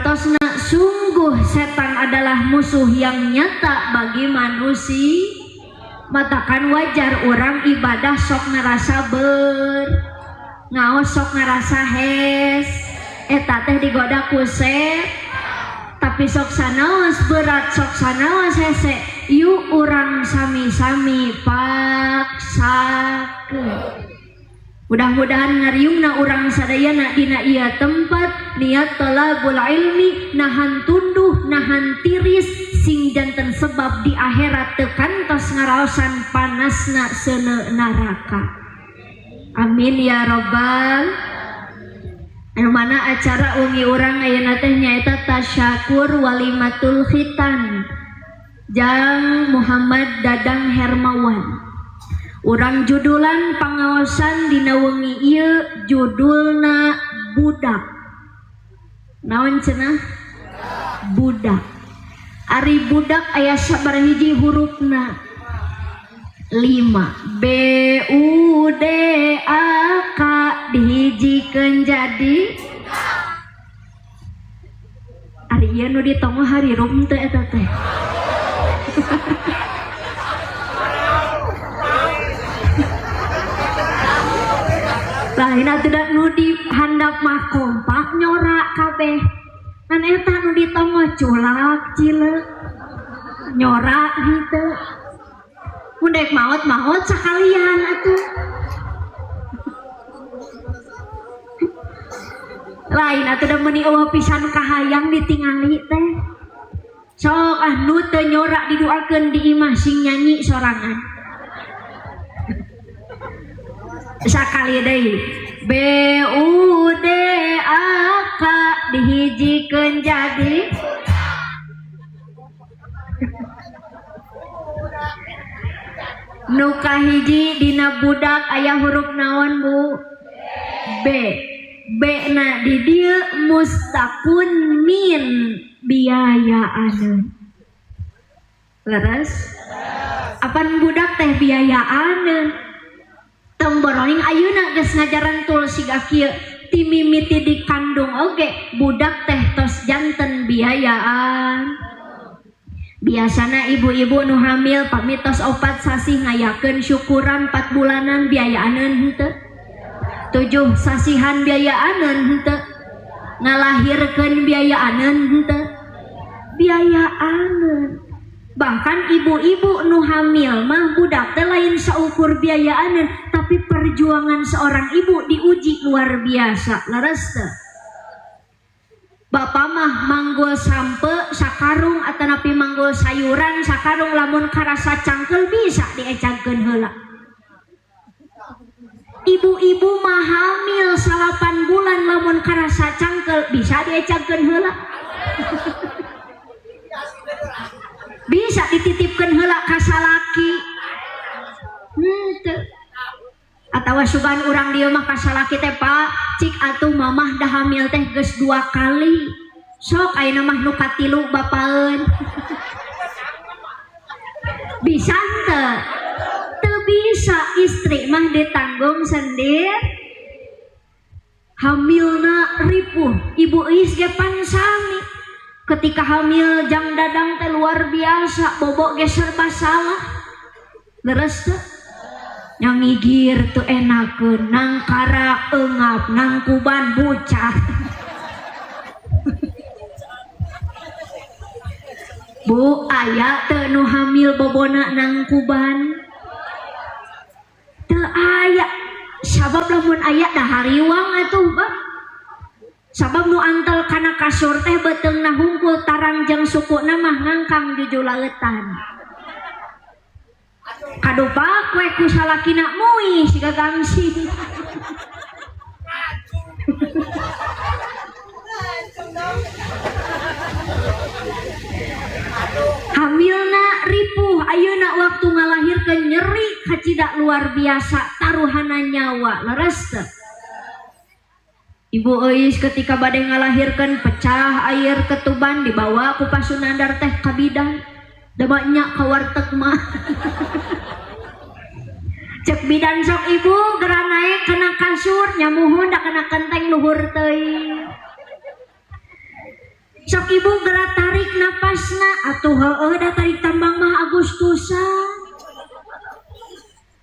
Hartosna sungguh setan adalah musuh yang nyata bagi manusia. Matakan wajar orang ibadah sok ngerasa ber ngaos sok ngerasa hes eta teh digoda ku tapi sok sanaos berat sok sanaos hese yuk urang sami-sami paksakeun. Mudah-mudahan ngariungna urang sadayana dina ieu tempat niat thalabul ilmi nahan tunduh nahan tiris sing janten sebab di akhirat teu kantos ngaraosan panasna seuneu neraka. Amin ya robbal. Anu mana acara wengi urang ayeuna teh nyaeta tasyakur walimatul khitan jang Muhammad Dadang Hermawan. Urang judulan pangaosan dina wengi ieu judulna budak. Naon cenah? Budak. Ari budak aya sabaraha hiji hurufna? 5. B U D A K dihijikeun jadi ari ieu nu ditongoh harirum teu eta teh. Lain atuh da nu di handap mah kompak nyorak kabeh. Ngan eta nu ditongoh culak cileuk nyorak henteu. Mun dek maot-maot sakalian atuh. Lain atuh da meuni eueuh pisan kahayang ditingali teh. Sok ah nu teu nyorak diduakeun di imah sing nyanyi sorangan. Sakali deui B U D A K dihijikeun jadi nu kahiji dina budak aya huruf naon Bu? B. B na di dieu mustaqun min biayaaneun. Leres? Apan budak teh biayaaneun? Temboroning ayeuna geus ngajaran tul siga kieu ti mimiti dikandung oge budak teh tos janten biayaan. Biasana ibu-ibu nu hamil pami tos 4 sasih ngayakeun syukuran 4 bulanan biayaaneun henteu? 7 sasihan biayaaneun henteu? Ngalahirkeun biayaaneun henteu? Biayaaneun. Bahkan ibu-ibu nu hamil mah budak teh lain saukur biayaaneun, tapi perjuangan seorang ibu diuji luar biasa. Leres teu? Bapak mah manggul sampe sakarung atanapi manggul sayuran sakarung lamun karasa cangkel bisa diecagkeun heula. Ibu-ibu mah hamil 8 bulan lamun karasa cangkel bisa diecagkeun heula. Bisa dititipkeun heula ka salaki. Henteu. Atawa sugan urang dieu mah ka salaki teh Pak, cik atuh mamah dah hamil teh geus 2 kali. Sok ayeuna mah nu katilu bapaeun. Bisa henteu? Teu bisa, istri mah ditanggung sendiri. Hamilna ripuh, ibu Is ge pan sami. Ketika hamil jang Dadang teh luar biasa, bobok ge serba salah. Leres teu? Yang ngigir teu enakeun, nangkara eungap, nangkuban bucah. Bu, aya teu nu hamil bobona nangkuban? Teu aya. Sabab lamun aya da hariwang atuh, Pak. Sabab nu antel kana kasur teh beuteungna hungkul tarang jeung sukuna mah ngangkang jujuleutan. Kadupak we ku salakina mui siga gangsing. Hamilna ripuh, ayeuna waktu ngalahirkeun nyeri kacida luar biasa, taruhana nyawa, leres teu? Ibu Euis ketika bade ngalahirkeun pecah air ketuban dibawa ku Pasunandar teh ka bidan. Da banyak ka warteg mah. Cek bidan sok ibu geura naek kana kasur nyamuhun da kana kenteng luhur teuing. Sok ibu geura tarik napasna atuh, heueuh, da tarik tambang mah Agustusan.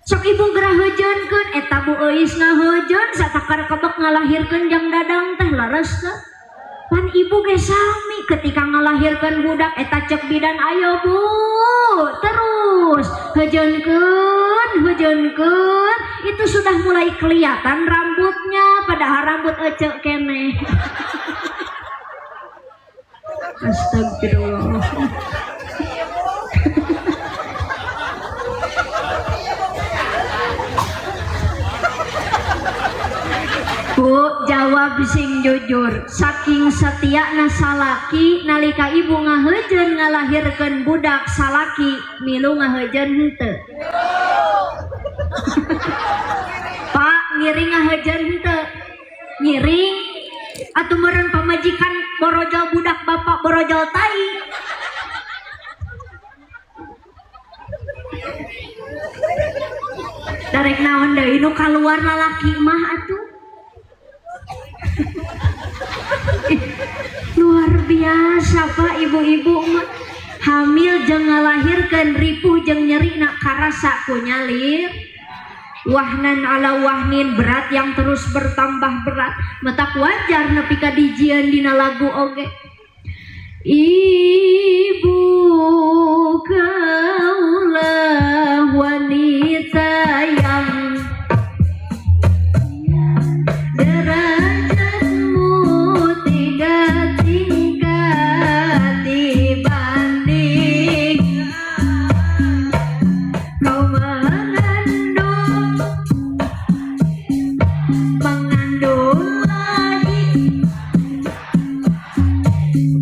Sok ibu geura heujeunkeun eta. Bu Euis ngaheujeun satakar kebek ngalahirkeun jang Dadang teh, leres teu? Pan ibu ge sami ketika ngalahirkeun budak eta, cek bidan, "Ayo Bu, terus heujeunkeun, heujeunkeun." Itu sudah mulai kelihatan rambutnya, padahal rambut ecek keneh. Astagfirullah. Bu, jawab sing jujur. Saking setiana salaki, nalika ibu ngaheujeun ngalahirkeun budak, salaki milu ngaheujeun henteu? Pak, ngiring ngaheujeun henteu? Ngiring atuh meureun. Pamajikan borojol budak, bapak borojol tai. Darek naon deui nu kaluar lalaki mah atuh. Ih, luar biasa, Pak, ibu-ibu mah hamil jeung ngalahirkeun ripuh jeung nyerina karasa ku nyalir. Wahnan ala wahnin, berat yang terus bertambah berat. Matak wajar nepi ka dijieun dina lagu oge, "Ibu kaulah wanita yang derajatmu tiga tingkat dibanding kau mengandung, mengandung lagi,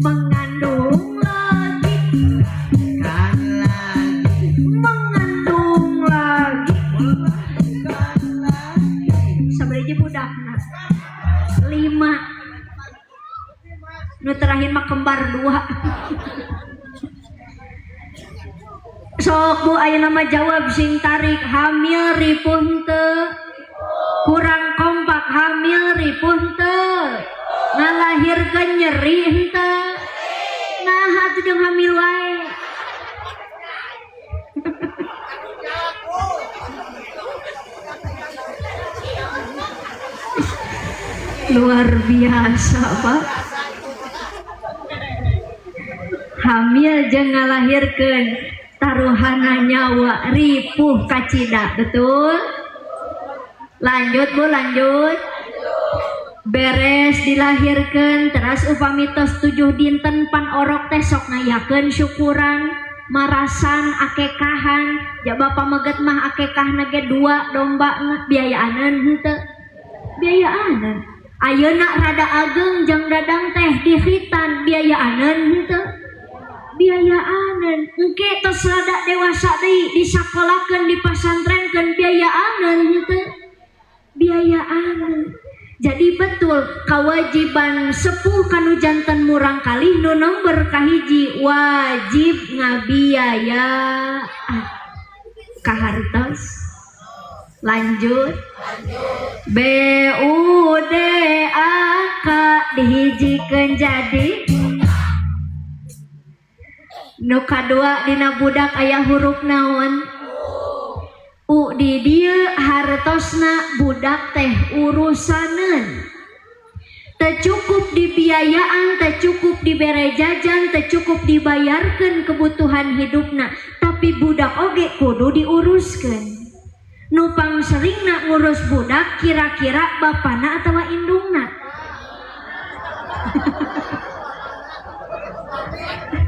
mengandung lagi, Kan lagi, mengandung lagi." Kan lagi. Sabaraha budakna? Lima. Nu terakhir mah kembar dua. Sok Bu, ayeuna mah jawab sing tarik. Hamil ripuh teu? Kurang kompak. Hamil ripuh teu? Ngalahirkeun nyeri henteu? Nah, atuh jeung hamil wae. Luar biasa, Pak. Hamil jeung ngalahirkeun taruhana nyawa, ripuh kacida, betul? Lanjut, Bu, lanjut. Beres dilahirkan, teras upami tos 7 dinten, pan orok teh sok ngayakeun syukuran, marasan, akekahan. Ja bapak meget mah akekahna ge dua domba. Biayaaneun henteu? Biayaaneun. Ayeuna rada ageng jang Dadang teh dikhitan, biayaaneun henteu? Biayaaneun. Engke tos rada dewasa deui, disakolakeun, dipasantrenkeun, biayaaneun henteu? Biayaaneun. Jadi betul, kewajiban sepuh kanu janten murang kalih nu nomor kahiji wajib ngabiaya kahartos. Lanjut. B U D A K dihijikeun jadi nu kadua. Dina budak aya huruf naon? U. Di dieu hartosna budak teh urusaneun. Teu cukup dibiayaan, teu cukup dibere jajan, teu cukup dibayarkeun kebutuhan hidupna, tapi budak oge kudu diuruskeun. Nu pangseringna ngurus budak kira-kira bapana atau indungna?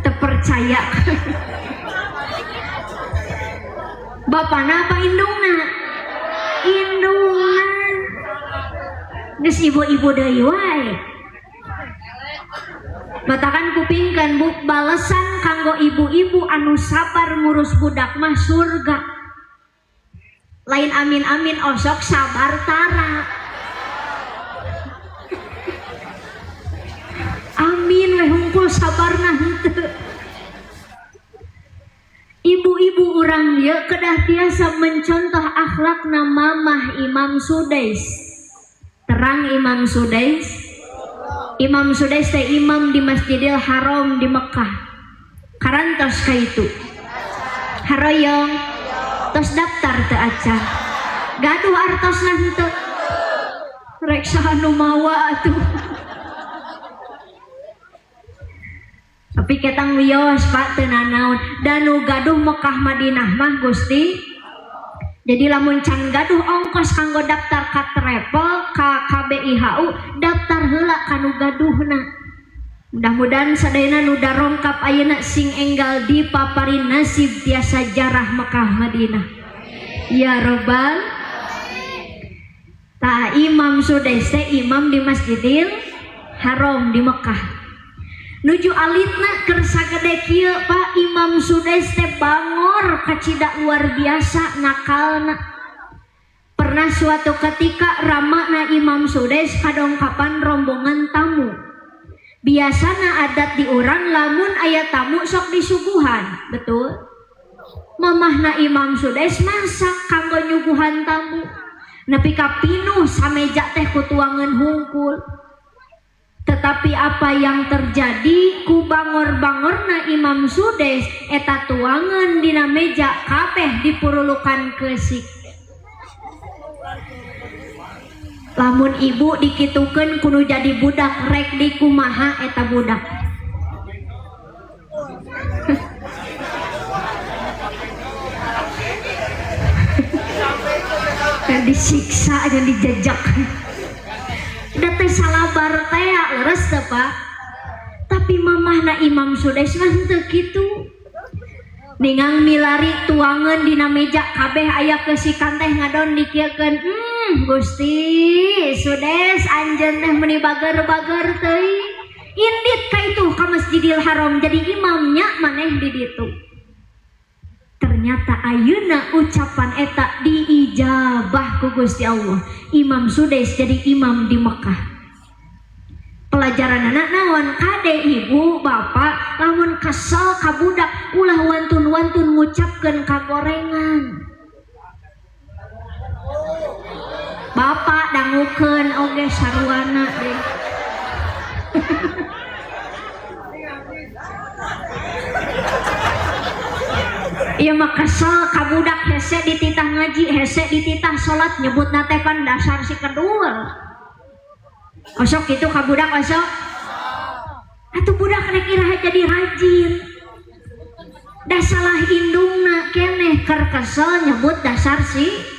Teu percaya. Bapana apa indungna? Indungna. Geus ibu-ibu deui wae. Matakan kupingkeun, Bu, balesan kanggo ibu-ibu anu sabar ngurus budak mah surga. Lain amin-amin, osok sabar tara. Amin we hungkul, sabarna henteu. Ibu-ibu urang dieu kedah tiasa mencontoh akhlakna mamah Imam Sudais. Terang Imam Sudais? Imam Sudais teh imam di Masjidil Haram di Mekah. Karantos ka itu. Haroyong tos daftar teu acan. Gaduh artosna henteu. Rek saha nu mawa atuh. Tapi ketang wios Pak teu nanaon. Da nu gaduh Mekah Madinah mah Gusti. Jadi lamun can gaduh ongkos kanggo daftar ka travel ka KBIHU, daftar heula ka nu gaduhna. Mudah-mudahan sadayana nu darongkap ayeuna sing enggal dipaparin nasib tiasa jarah Mekah Madinah. Ya Robbal. Tah Imam Sudais teh imam di Masjidil Haram di Mekah. Nuju alitna keur sagede kieu Pak, Imam Sudais teh bangor kacida luar biasa nakalna. Pernah suatu ketika ramana Imam Sudais kadongkapan rombongan tamu. Biasana adat di urang lamun aya tamu sok disuguhan, betul? Mamahna Imam Sudais masak kanggo nyuguhan tamu. Nepi ka pinuh sameja teh ku tuangan hungkul. Tetapi apa yang terjadi ku bangor-bangorna Imam Sudais eta tuangan dina meja kabeh dipurulukan keusik. Lamun ibu dikitukeun kudu jadi budak rek dikumaha eta budak. Dan disiksa dan dijejak. Da teh salabar teh leres teh Pak. Tapi mamahna Imam Sudais mah henteu kitu. Ningang milari tuangan dina meja kabeh aya keusikan teh ngadon dikieukeun. Gusti Sudais anjeun teh meuni bager-bager teuing. Indit ka itu ka Masjidil Haram jadi imamnya maneh di ditu. Ternyata ayeuna ucapan eta diijabah ku Gusti Allah. Imam Sudais jadi imam di Mekah. Pelajaran anak naon kade ibu bapak lamun kesel ka budak ulah wantun-wantun ngucapkeun kagorengan. Bapak dangukeun oge saruana deh. Ieu mah kesel ka budak hese dititah ngaji, hese dititah salat, nyebutna teh pan dasar si kedul. Osok kitu ka budak osok. Atuh budak rek iraha jadi rajin. Da salah indungna keneh keur kesel nyebut dasar si.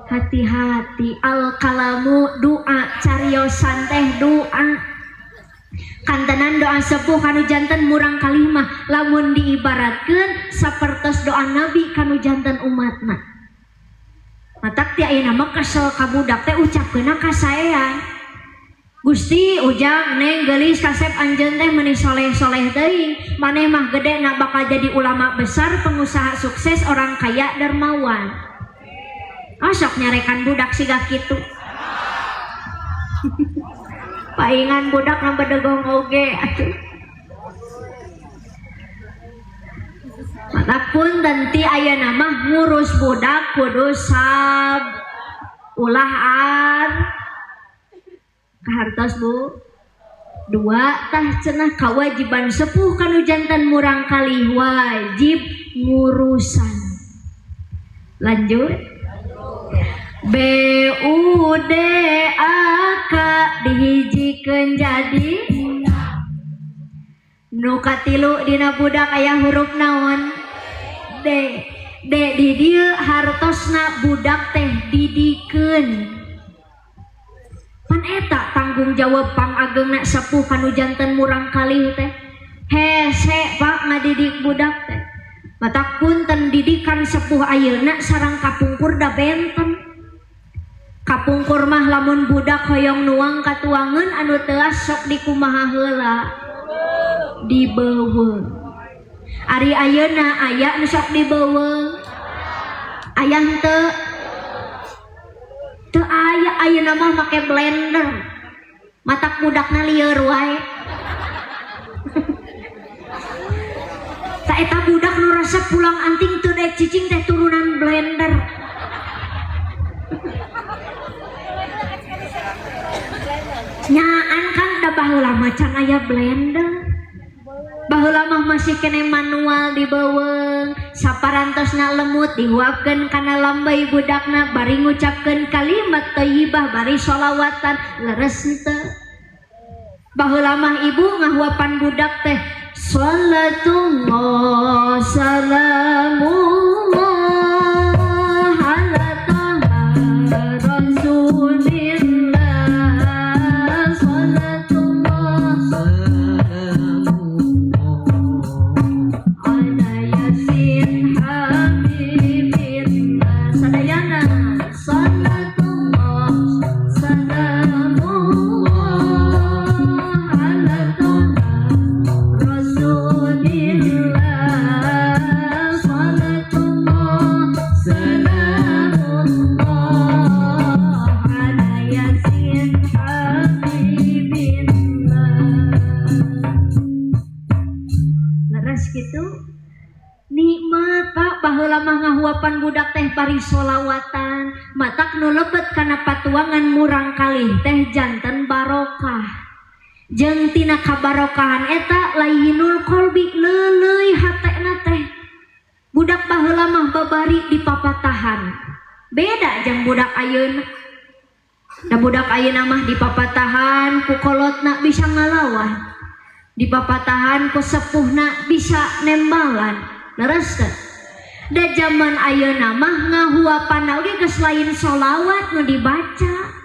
Hati-hati, al kalamu doa, cariosan teh doa. Kantenan doa sepuh kanu janten murang kalimah lamun diibaratkeun sapertos doa nabi kanu janten umatna. Matak ti ayeuna mah kesel ka budak teh ucapkeunna ka saean. Gusti ujang neng geulis kasep anjeun teh meuni soleh-soleh teuing, maneh mah gede na bakal jadi ulama besar, pengusaha sukses, orang kaya, dermawan. Osok nyarekan budak siga kitu. Paingan budak nambah degong oge atuh. Mata pun tenti ayeuna mah ngurus budak kudu sab ulah ar kahartos Bu. Dua tah cenah kawajiban sepuh kanu jantan murang kali wajib ngurusan. Lanjut. B U D A K dihijikeun jadi nu katilu dina budak aya huruf naon? D. D di dieu hartosna budak teh didikeun. Pan eta tanggung jawab pangagengna sepuh kanu janten murang kalih teh. Hese Pak ngadidik budak teh. Matak punten didikan sepuh ayeuna sareng kapungkur da benten. Kapungkur mah lamun budak hoyong nuang katuangeun anu teuas sok dikumaha heula. Dibeuweung. Ari ayeuna aya nu sok dibeuweung. Aya henteu? Teu aya, ayeuna mah make blender. Matak budakna lieur wae. Ta eta budak nu resep pulang anting teu daek cicing teh turunan blender. Nyaan kan da Baheula mah can aya blender. Baheula mah masih kene manual dibeuweung, saparantosna lemut dihuapkeun kana lambay budakna bari ngucapkeun kalimat thayyibah bari sholawatan, leres henteu? Baheula mah ibu ngahuapan budak teh salatullah salamullah ala taha rasulillah, salatullah ala yasin habibillah. Sadayana, salatullah salamullah ala taha rasulillah, salatullah salamullah ala yasin habibillah. Leres gitu, nikmat, Pak. Baheula mah ngahuapan budak teh bari solawatan, matak nu lebet kana patuangan murang kalih teh janten barokah. Jeung tina kabarokahan eta layyinul qalbi, leuleuy hatena teh. Budak baheula mah babari dipapatahan, beda jeung budak ayeuna. Da budak ayeuna mah dipapatahan ku kolotna bisa ngalawan, dipapatahan ku sepuhna bisa nembalan, leres teu? Da zaman ayeuna mah ngahuapan oge geus lain solawat nu dibaca.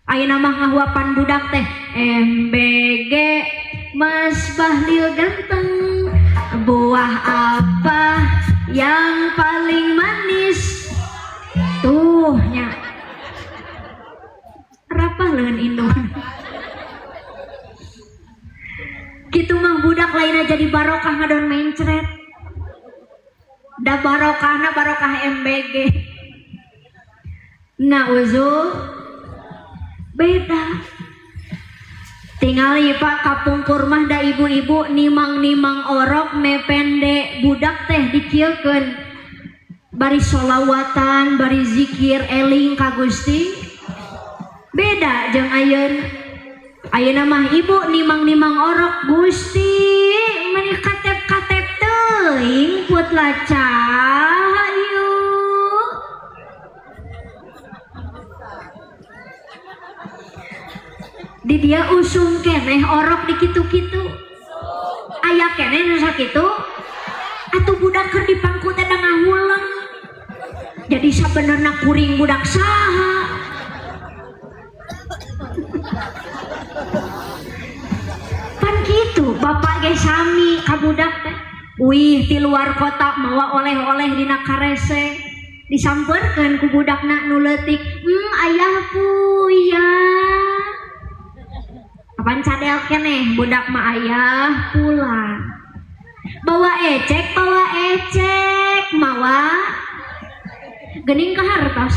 Ayeuna mah ngahuapan budak teh MBG, Mas Bahlil ganteng, buah apa yang paling manis? Tuh nya, rapah leungeun indung. Kitu mah budak lainnya jadi barokah ngadon mencret. Da barokahna barokah MBG. Nauzu, beda. Tingali, Pak, kapungkur mah da ibu-ibu nimang-nimang orok mepende budak teh dikieukeun bari solawatan, bari zikir, eling ka Gusti. Beda jeung ayeuna. Ayeuna mah ibu nimang-nimang orok, Gusti meni katep-katep teuing put lacah hayu. Di dia usum keneh orok di kitu-kitu, aya keneh nu sakitu atuh. Budak keur dipangku teh da ngahuleng, jadi sabenerna kuring budak saha? Pan kitu bapak ge sami ka budak teh. Wih, ti luar kota mawa oleh-oleh dina karese, disampeurkeun ku budakna nu leutik, ayah puya." Kapan cadel keneh budak mah, ayah pulang bawa ecek, bawa ecek, mawa gening ka hartos.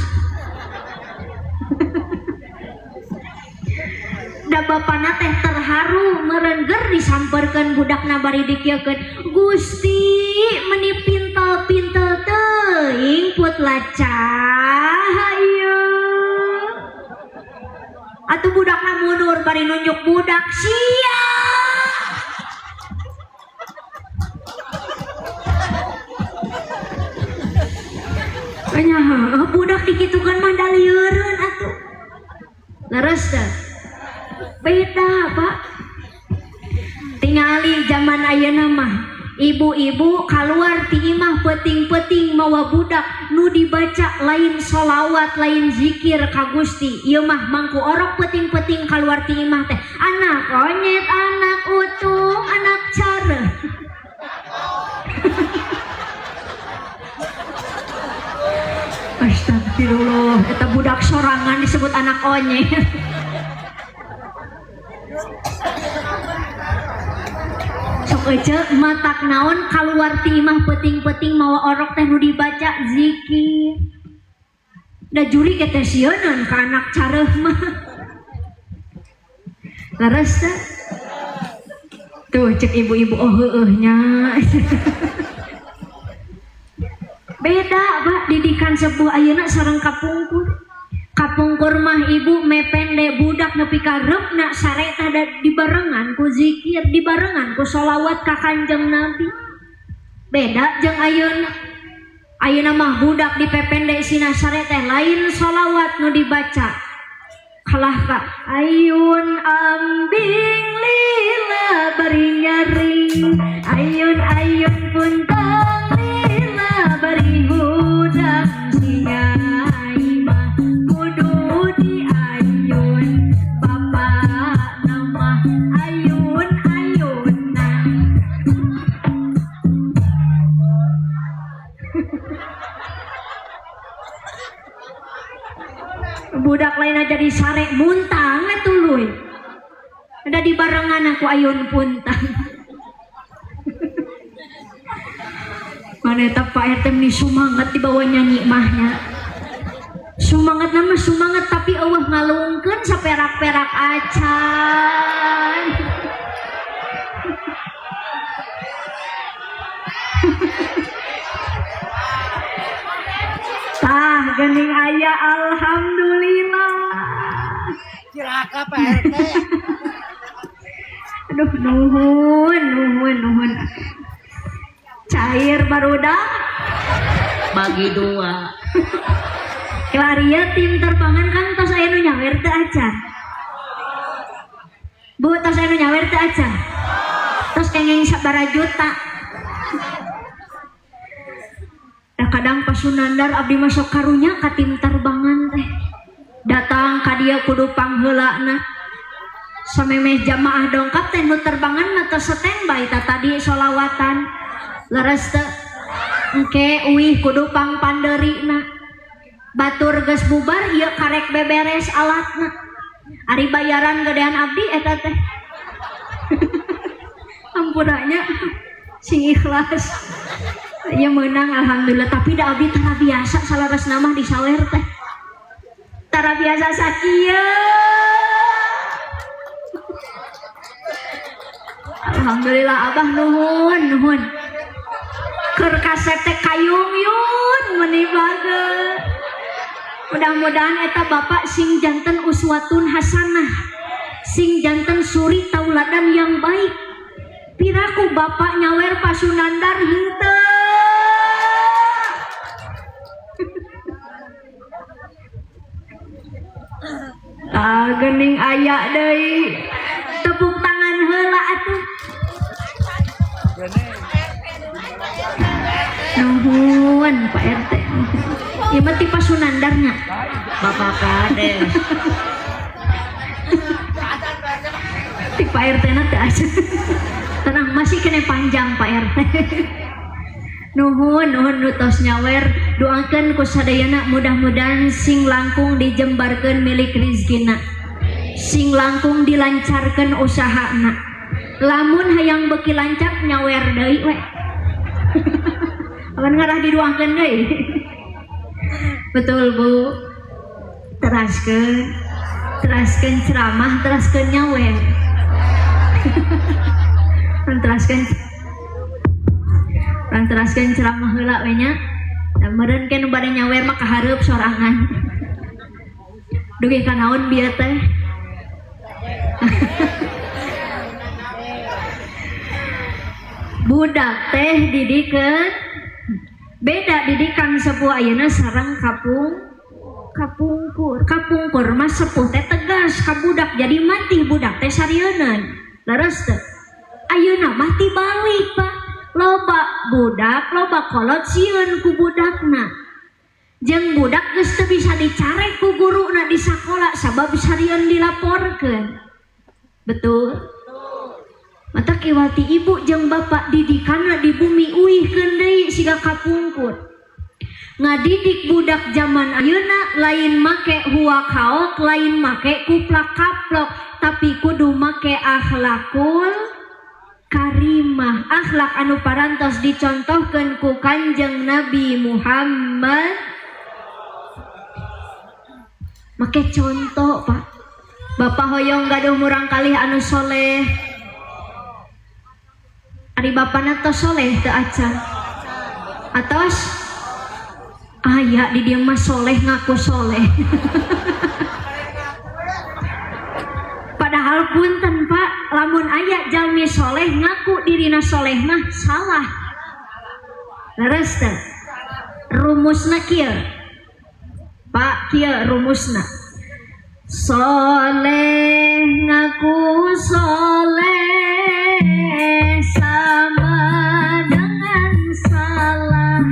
Da bapana teh terharu meureun ger disampeurkeun budakna bari dikieukeun, Gusti meni pintel-pintel teuing put lacah hayu. Atuh budakna mundur bari nunjuk budak sia. Nya heueuh, budak dikitukeun mah da lieureun atuh. Leres teh? Beda, Pak. Tingali zaman ayeuna mah ibu-ibu keluar ti imah peuting-peuting mawa budak, nu dibaca lain solawat, lain zikir ka Gusti. Ieu mah mangku orok peuting-peuting keluar ti imah teh anak onyet, anak utung, anak cara. Astagfirullah, eta budak sorangan disebut anak onyet. Sok ece matak naon kaluar ti imah peuting-peuting mawa orok teh nu dibaca zikir. Da juri ge teh sieuneun ka anak careuh mah. Leres teh? Tuh cek ibu-ibu, oh heueuh nya. Beda, Pak, didikan sepuh ayeuna sareng kapungkur. Kapungkur Kapungkur mah ibu mepende budak nepi ka reupna sare teh dibarengan ku zikir, dibarengan ku sholawat ka Kanjeng Nabi. Beda jeung ayeuna. Ayeuna mah budak dipepende sina sare teh lain sholawat nu dibaca. Kalah ka ayun ambing lila bari nyaring, ayun ayun puntang lila bari hudang, si nyai mah kudu diayun, bapak nama ayun ayunan. Budak lain aja di sare muntang tuluy. Ada di barengan aku ayun puntang. Mana eta Pak RT nih sumanget dibawa nyanyi mahnya. Sumanget nama sumanget tapi eueuh ngalungkeun saperak-perak acan. Tah geuning aya alhamdulillah. Cilaka Pak RT. Aduh nuhun nuhun nuhun. Cair barudak bagi dua. Klaria tim terbangan kan tos aya nu nyawer teu acan. Bu tos aya nu nyawer teu acan. Tos kenging sabaraha juta. Nah, kadang Pak Sunandar abdi masuk karunya ka tim terbangan teh. Datang ka dieu kudu pangheulana. Samemeh jamaah dongkap teh nu terbangan mah tos standby ta tadi sholawatan. Leres teu? Engke uih kudu pangpandeurina. Batur geus bubar ieu karek beberes alatna. Ari bayaran gedean abdi eta teh. Ampuranya sing ikhlas. Ya menang alhamdulillah, tapi da abdi tara biasa salaresna mah disawer teh. Tara biasa sakieu. Alhamdulillah abah nuhun nuhun. Keur kasep teh kayung-yun meuni bager. Mudah-mudahan eta bapak sing janten uswatun hasanah, sing janten suri tauladan yang baik. Piraku bapak nyawer Pak Sunandar henteu. Ah geuning aya deui. Tepuk tangan heula atuh. Nuhun Pak RT. Ieu mah ti Pak Sunandarnya. Bapak Kades. Ti Pak RT na teu asa. Tenang masih kena panjang Pak RT. Nuhun nuhun nu tos nyawer, doakeun ku sadayana mudah-mudahan sing langkung dijembarkeun milik rizkina. Sing langkung dilancarkeun usahana. Lamun hayang beuki lancar nyawer deui we. Awan ngarah didoakeun deui. Betul Bu. Teraskeun. Teraskeun ceramah, teraskeun nyawer. Teraskeun. Teraskeun ceramah heula we nya. Da meureun ke nu bade nyawer mah kahareup sorangan. Dugi ka naon bieu teh? Budak teh didikeun beda didikan sepuh ayeuna sareng kapungkur. Kapungkur mah sepuh teh tegas ka budak jadi mati budak teh sarieun. Leres teu? Ayeuna mah tibalik Pak. Loba budak loba kolot sieun ku budakna. Jeung budak geus teu bisa dicarek ku guruna di sakola sabab sarieun dilaporkeun. Betul? Mata kiwati ibu jeung bapak didikanna di bumi uihkeun deui siga kapungkur. Ngadidik budak zaman ayeuna lain make huak haok, lain make kuplak kaplok, tapi kudu make akhlakul karimah, akhlak anu parantos dicontohkeun ku Kanjeng Nabi Muhammad. Make contoh Pak. Bapak hoyong gaduh murang kalih anu soleh. Ari bapana tos soleh teu acan? Atos? Aya di dieu mah soleh ngaku soleh. Lamun aya jalmi soleh ngaku dirina soleh mah salah. Leres teu? Rumusna kieu, Pak, kieu rumusna. Soleh ngaku soleh sama dengan salah.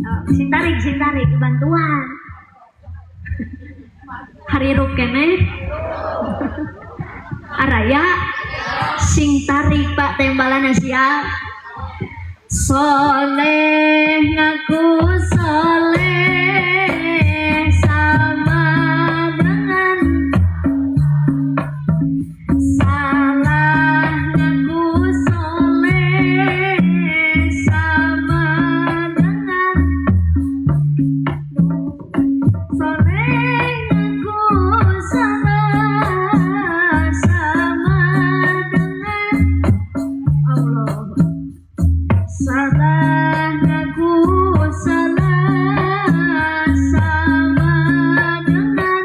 Oh, sing tarik, sing tarik, bantuan. Harirup keneh. Araya sing tarik, Pak, tembalan siap. Soleh ngaku soleh sama dengan salah, ngaku soleh sama dengan soleh, ngaku salah sama dengan Allah, salah ngaku salah sama dengan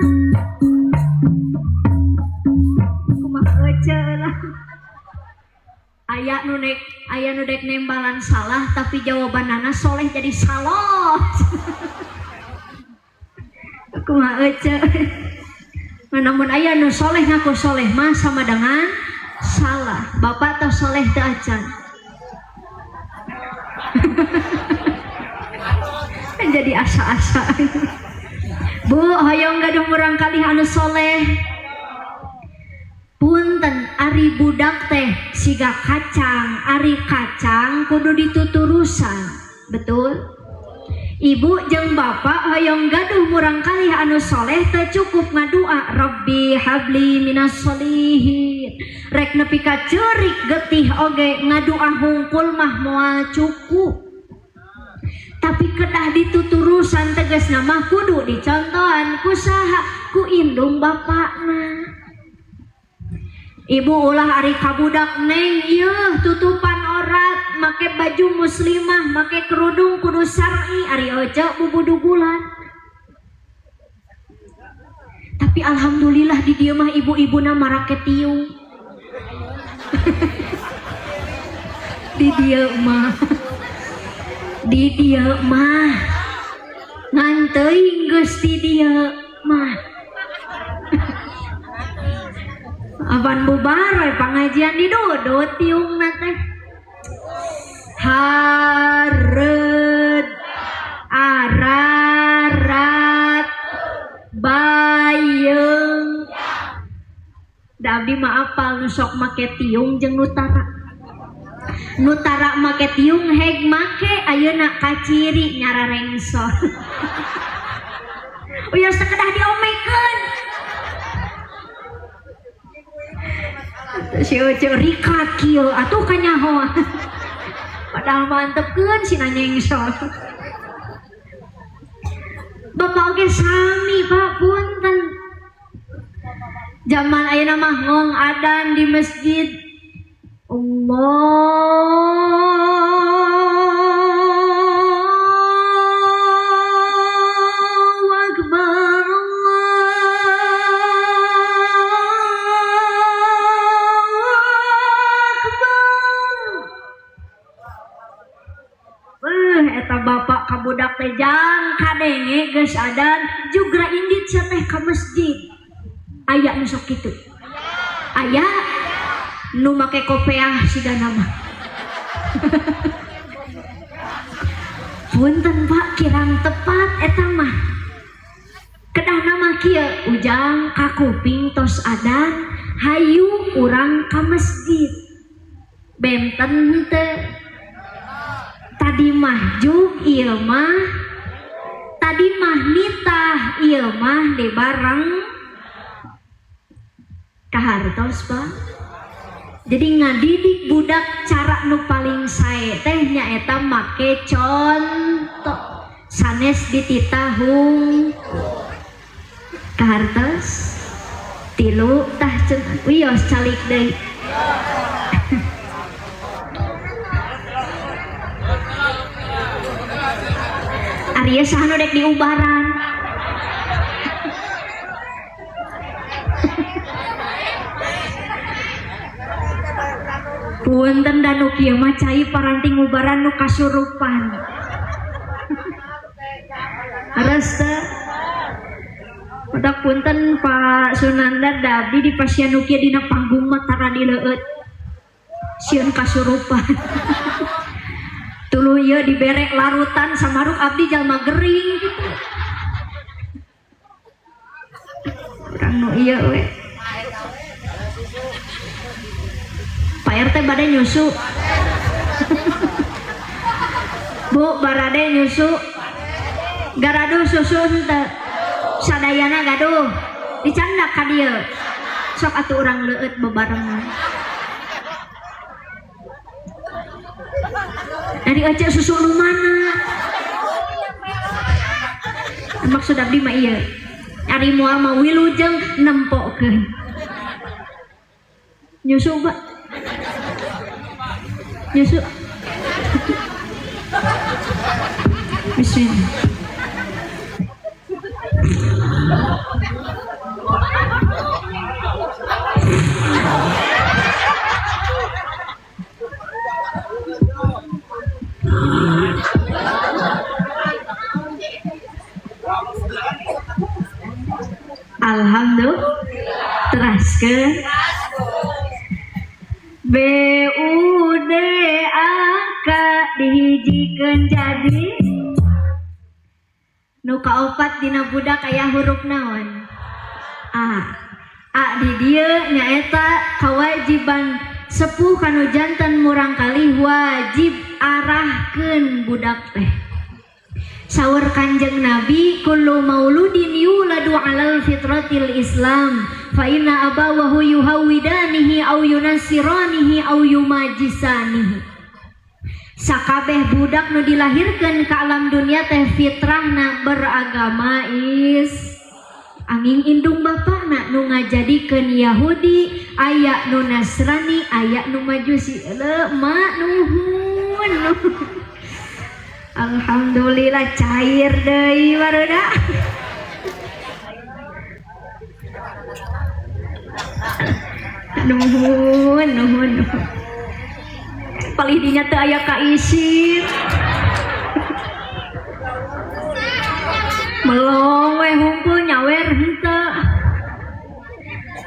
kumaha ece lah. Aya nu nek, aya nu dek nembalan salah, tapi jawabanana soleh, jadi salah. Kumaha ece? Nah, namun aya nu soleh ngaku soleh mah sama dengan salah. Bapak teh soleh teu acan? Jadi asa-asa. Bu, hoyong gaduh murangkalih anu soleh? Punten, ari budak teh siga kacang, ari kacang kudu dituturusan, betul? Ibu jeung bapak hoyong gaduh murangkalih anu soleh, teu cukup ngadua Rabbi habli minas solihin. Rek nepi ka ceurik getih oge ngadua hungkul mah moal cukup, tapi kedah dituturusan, tegasna mah kudu dicontohan. Ku saha? Ku indung bapakna. Ibu ulah ari kabudak, "Neng, ieu tutupan aurat, make baju muslimah, make kerudung kudu syar'i," ari ojo bubudugulan. Tapi alhamdulillah di dieu mah ibu-ibuna marake tiung. Di dieu mah, di dieu mah, ngan teuing geus di dieu mah. Apan bubar we pangajian didudut tiungna teh. Hareud ararat bayeung. Da abdi mah apal nu sok make tiung jeung nu tara. Nu tara make tiung heg make ayeuna kaciri nyararengsor. Uya sakedah diomekeun. Si Uce rikat kieu atuh kanyaho. Padahal mantepkeun si nyengsor. Bapak oge sami, Pak, punten. Zaman ayeuna mah ngong adan di masjid. Allahu Akbar, Allahu Akbar. Eta bapak ka budak teh jang kadenge geus adan jugra indit sia teh ka masjid. Aya nu sok kitu. Aya nu make kopeah sigana mah. Punten Pak, kirang tepat eta mah. Kedah nama kieu, "Ujang, kakuping tos adan, hayu urang ka masjid." Benten teu? Tadi mah jug, ieu mah tadi mah nitah, ieu mah dibareng. Kahartos, Pak? Jadi ngadidik budak cara nu paling sae teh nyaeta make contoh, sanes dititah hungkul. Kahartos? Tilu tah cenah, wios calik deui. Ari ieu saha nu dek diubaran? Punten da nu kieu mah cai paranti ngubaran nu kasurupan. Leres teu? Udah punten Pak Sunandar da abdi di pasian nu kieu dina panggung mah tara dileueut. Sieun kasurupan. Tuluy ieu dibere larutan samaruk abdi jalma gering gitu. Urang nu ieu we. Pak RT bade nyusu. Bu, barade nyusu. Garaduh susu henteu. Sadayana gaduh. Dicandak ka dieu. Sok atuh urang leueut bebarengan. Dari ece susu nu mana? Maksud abdi mah ieu. Ari moal mah wilujeng nempokeun. Nyusu, Pak. Nyusu. Bismillah. Alhamdulillah. Teraskeun. B U D A K dihijikeun jadi nu kaopat dina budak aya huruf naon? A. A di dieu nyaeta kawajiban sepuh kanu janten murangkalih wajib arahkeun budak teh. Saur Kanjeng Nabi kullu mauludin yuladu alal fitratil Islam fa inna abawahu yuhawidanihi au yunassiranihi au yumajisanihi. Sakabeh budak nu dilahirkeun ka alam dunia teh fitrahna beragama is. Angin indung bapakna nu ngajadikeun Yahudi, aya nu Nasrani, aya nu Majusi. Eleuh mak nuhun. Alhamdulillah cair deui barudak. Nuhun, nuhun, nuhun. Palih dinya teu aya kaisin. Melong we humpul nyawer henteu.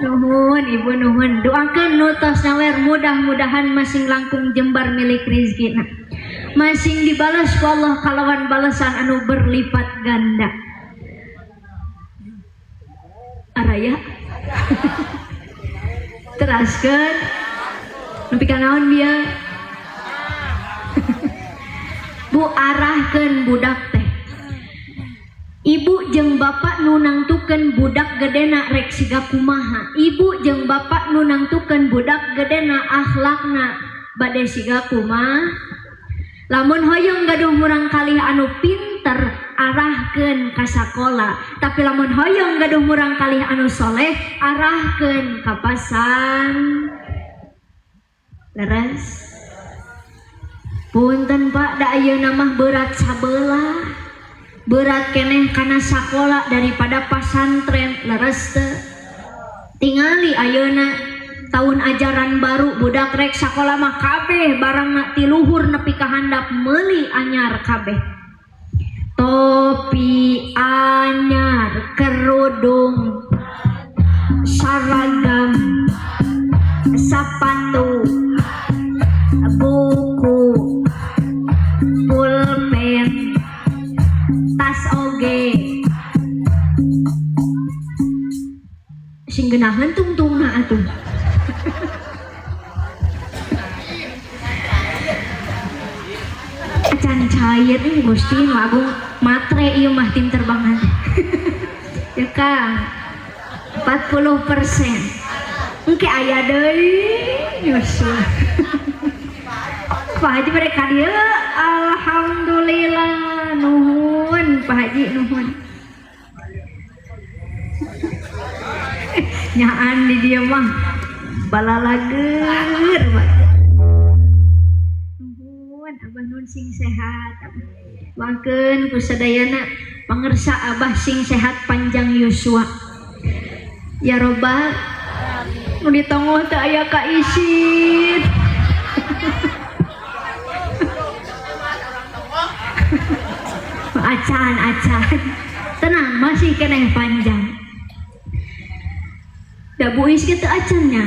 Nuhun ibu nuhun. Doakeun nu tos nyawer mudah-mudahan masing langkung jembar milik rizkina. Masing dibalas ku Allah kalawan balasan anu berlipat ganda. Araya. Teraskeun. Nepi ka naon bieu? Bu arahkeun budak teh. Ibu jeung bapak nu nangtukeun budak gedena rek siga kumaha. Ibu jeung bapak nu nangtukeun budak gedena akhlakna bade siga kumaha. Lamun hoyong gaduh murangkalih anu pinter arahkeun ka sakola, tapi lamun hoyong gaduh murangkalih anu soleh arahkeun ka pasang. Leres. Punten Pak, da ayeuna mah berat sabelah. Berat keneh kana sakola daripada pasantren, leres teu. Tingali ayeuna tahun ajaran baru budak rek sakola mah kabeh barangna ti luhur nepi ka handap meuli anyar kabeh. Topi anyar, kerudung, seragam, sepatu, buku, pulpen, tas oge. Sing geunaheun tungtungna atuh. Acan cair nih Gusti nu agung matre ieu mah tim terbangan. Ya Kang, 40%. Engke aya deui nyusul. Pak Haji mereka dieu, alhamdulillah nuhun Pak Haji nuhun. Nyaan di dieu mah balalager. Nuhun Abah nuhun sing sehat. Doakeun ku sadayana pangersa Abah sing sehat panjang yuswa. Ya Robbal, nu ditongoh teu aya kaisin. Acan acan, tenang, masih keneh panjang. Da Bu Is gitu acannya.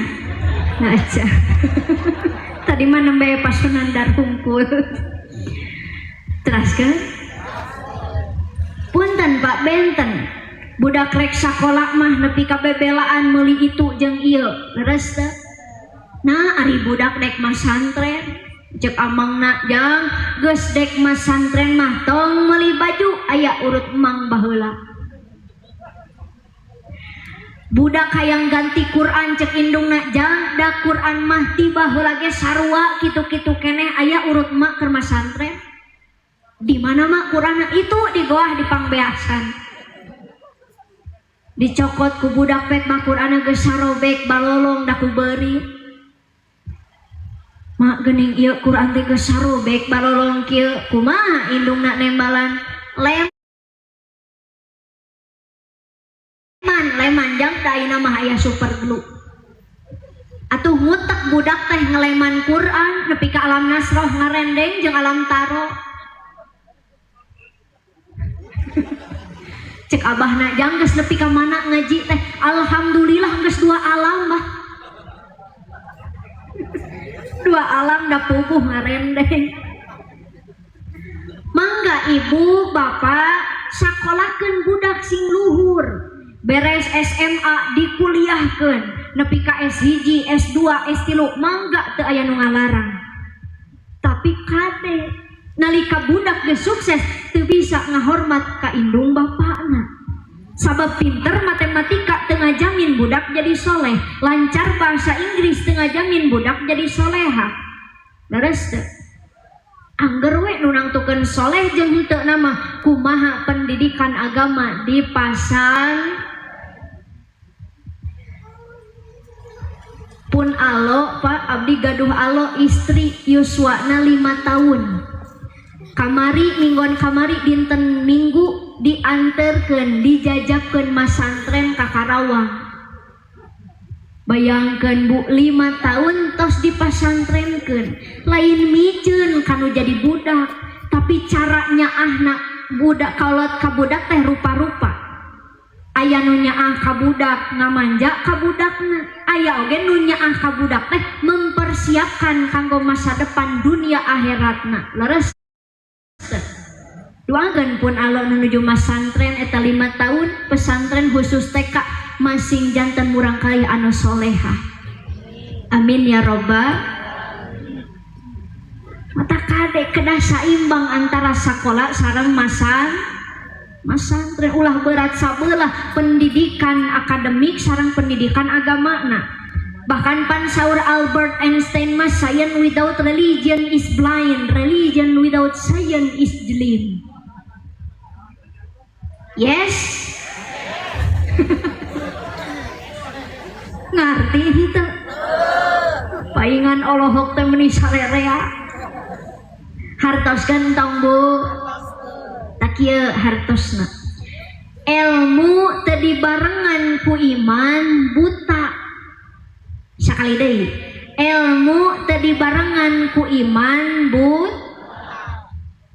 Nah, acan. Tadi mah nembe Pak Sunandar hungkul. Teraskeun. Punten, Pak, benten. Budak rek sakola mah nepi ka bebelaan meuli itu jeung ieu. Leres teu? Nah, ari budak dek masantren, cek amangna, "Jang, geus dek masantren mah tong meuli baju, aya urut emang baheula." Budak hayang ganti Quran, cek indungna, "Jang, da Quran mah ti baheula ge sarua kitu-kitu keneh, aya urut emak keur masantren." "Di mana, Mak, Quran?" "Itu di goah di pangbeasan." Dicokot ku budak pek mah Quran geus sarobek balolong da ku beurit. "Mak, geuning ieu Quran teh geus sarobek balolong kieu." Kumaha indungna nembalan? "Leman, leman, Jang, da ayeuna mah aya super glue." Atuh ngutek budak teh ngeleman Quran nepi ka alam nasroh ngarendeng jeung alam taro. Cek abahna, "Jang, geus nepi ka mana ngaji teh?" "Alhamdulillah geus dua alam, Bah." Dua alam da puguh ngarendeng. Mangga ibu bapak sakolahkeun budak sing luhur. Beres SMA dikuliahkeun nepi ka S1, S2, S3, mangga, teu aya nu ngalarang. Tapi kade, nalika budak geus sukses teu bisa ngahormat ka indung bapakna. Sabab pinter matematika teu ngajamin budak jadi soleh, lancar bahasa Inggris teu ngajamin budak jadi soleha. Leres teu? Angger we nu nangtukeun soleh jeung henteu nama kumaha pendidikan agama dipasang. Pun alo, Pak, abdi gaduh alo istri yuswana 5 tahun. Kamari, mingguan kamari, dinten Minggu dianterkeun, dijajabkeun masantren ka Karawang. Bayangkeun, Bu, 5 tahun tos dipasantrenkeun. Lain miceun kanu jadi budak, tapi cara nyaahna budak kolot ka budak teh rupa-rupa. Aya nu nyaah ka budak ngamanja ka budakna, aya oge nu nyaah ka budak teh mempersiapkan kanggo masa depan dunia akhiratna. Leres teu? Doakeun pun alo menuju masantren eta 5 tahun, pesantren khusus TK, masing janten murangkalih anu soleha. Amin ya robbal. Mata kade kedah saimbang antara sekolah sareng masantren, ulah berat sabelah pendidikan akademik sareng pendidikan agamana. Bahkan pan saur Albert Einstein mah, "Science without religion is blind, religion without science is dim." Yes, ngarti henteu? Paingan olohok teh meuni sarerea. Hartos gantong, Bu. Tak kieu hartosna, ilmu teu dibarengan ku iman buta. Sakali deui, ilmu teu dibarengan ku iman but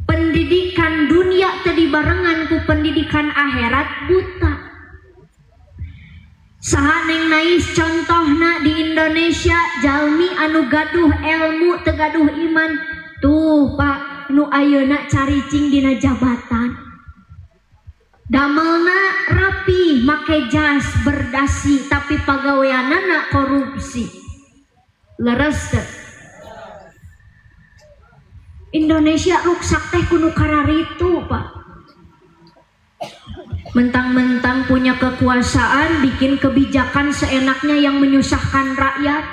pendidikan dunia teu dibarengan ku pendidikan akhirat buta. Saha, Neng Nais, contohna di Indonesia jalmi anu gaduh ilmu teu gaduh iman? Tuh, Pak, nu ayeuna caricing dina jabatan, damelna rapi, make jas berdasi, tapi pagaweanana korupsi. Leres teu? Indonesia ruksak teh kuno kararitu, Pak. Mentang-mentang punya kekuasaan, bikin kebijakan seenaknya yang menyusahkan rakyat.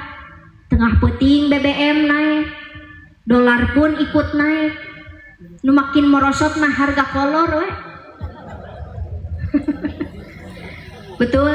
Tengah peuting BBM naik, dolar pun ikut naik. Nu makin merosot mah harga kolor we. Betul.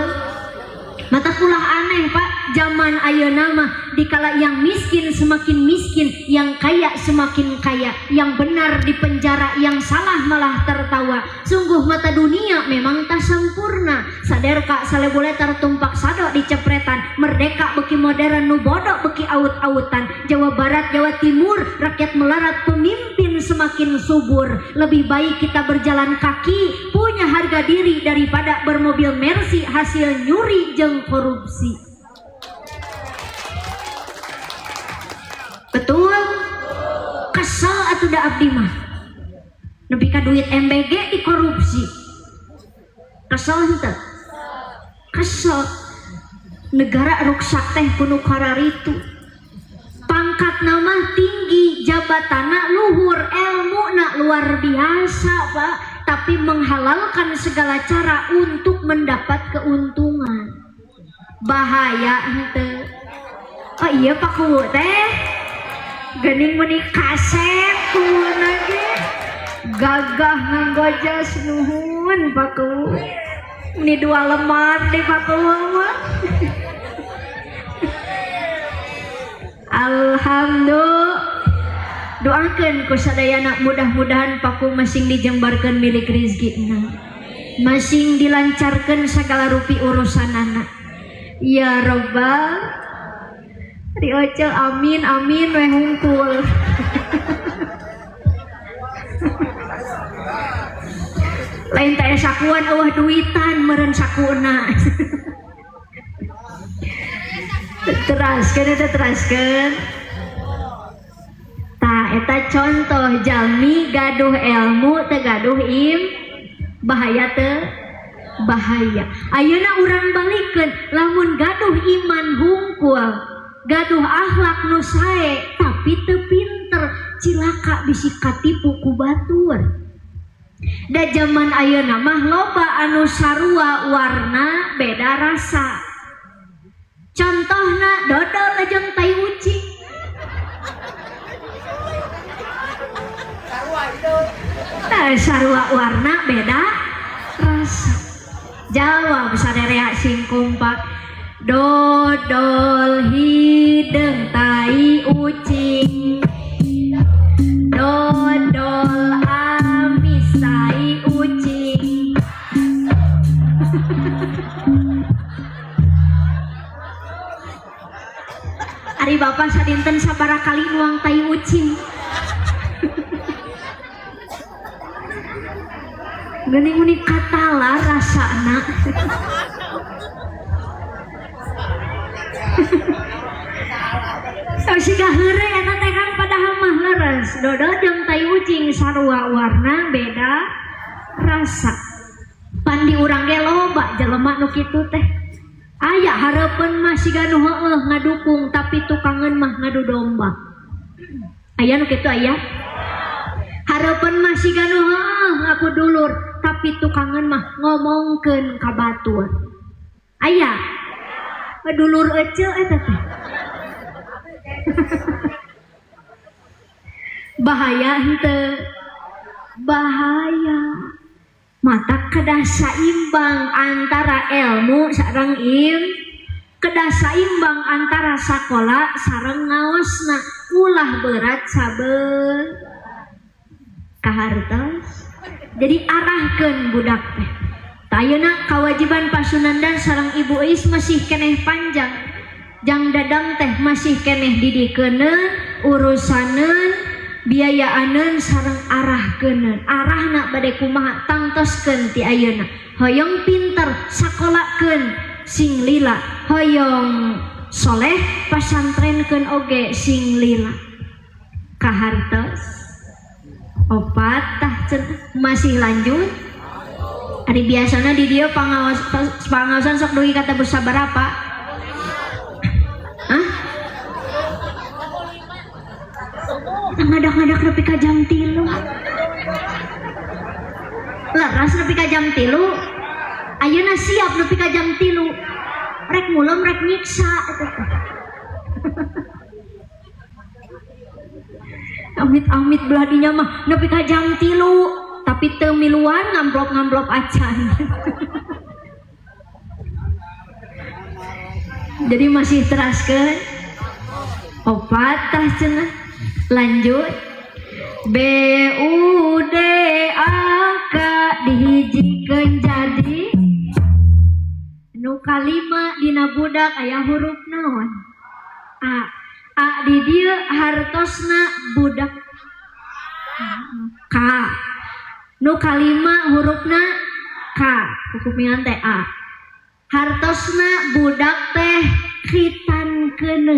Mata kulah aneh, Pak. Zaman ayeuna mah dikala yang miskin semakin miskin, yang kaya semakin kaya, yang benar di penjara, yang salah malah tertawa. Sungguh mata dunia memang tak sempurna. Saderka salebuletar tumpak sado di cepretan. Merdeka beki modern, nu bodoh beki aut-autan. Jawa Barat, Jawa Timur, rakyat melarat, pemimpin semakin subur. Lebih baik kita berjalan kaki, punya harga diri, daripada bermobil Mercy hasil nyuri jeng korupsi. Betul? Kesel atuh da abdi mah. Nepi ka duit MBG dikorupsi. Kesel henteu? Kesel. Negara ruksak teh kuno kararitu. Pangkat nama tinggi, jabatanna luhur, ilmuna luar biasa, Pak. Tapi menghalalkan segala cara untuk mendapat keuntungan. Bahaya henteu? Oh iya, Pak Kuwu teh. Gening meni kasep kuwuna ge. Gagah nganggo jas, nuhun Pak Kuwu. Ini dua lemar di Pak Kuwu mah. Alhamdulillah. Doakeun ku sadayana, mudah-mudahan Pak Kuwu masing dijembarkeun milik rizkina. Masing dilancarkeun segala rupi urusanana. Ya Robbal. Rioce amin amin we hungkul. Lain teh sakuan eueuh duitan meureun sakuna. Teraskeun eta, teraskeun. Tah, eta contoh jalmi gaduh ilmu teu gaduh im, bahaya teu? Bahaya. Ayeuna urang balikeun, lamun gaduh iman hungkul, gaduh akhlak nu sae tapi teu pinter, cilaka bisi katipu ku batur. Da zaman ayeuna mah loba anu sarua warna beda rasa. Contohna dodol jeung tai ucing. Tah, sarua warna beda rasa. Jawab sarerea sing kompak. Dodol hideung tai ucing, dodol amis tai ucing. Ari bapak sadinten sabaraha kali nuang tai ucing? Geuning meni katala rasana. Oh, siga heureuy eta teh kan, padahal mah leres. Dodol jeung tai ucing sarua warna beda rasa. Pan di urang ge loba jelema nu kitu teh. Aya hareupeun mah siga nu heueuh ngadukung tapi tukangeun mah ngadu domba. Aya nu kitu aya? Hareupeun mah siga nu heueuh ngaku dulur tapi tukangeun mah ngomongkeun ka batur. Aya? Dulur ece eta teh. Bahaya henteu? Bahaya. Mata kedah saimbang antara ilmu sareng im, kedah saimbang antara sakola sareng ngaosna, ulah berat sabeung kahartos. Jadi arahkeun budak teh. Ayeuna kewajiban Pak Sunandar sareng Ibu Is masih keneh panjang. Jang Dadang teh masih keneh didikeuneun, urusaneun, biayaaneun sareng arahkeuneun. Arahna bade kumaha tangtoskeun ti ayeuna. Hoyong pinter sakolakeun sing lila, hoyong soleh pasantrenkeun oge sing lila. Kahartos opat tah masih lanjut. Ari biasana di dia pangaosan sok dugi kata bersabarapa? Hah? Ngadak-ngadak nepi ka jam 3. Leras nepi ka jam 3. Ayeuna siap nepi ka jam 3. Rek mulem rek nyiksa. Amit-amit belah dinya mah nepi ka jam 3. Tapi teu miluan ngamplop-ngamplop acan. Jadi masih teraskeun opat tah cenah. Lanjut, B U D A K dihijikeun jadi nu kalima. Dina budak aya huruf naon? A. A di dieu hartosna budak K. Nu kalima hurufna K, hukumian teh A. Hartosna budak teh khitankeun.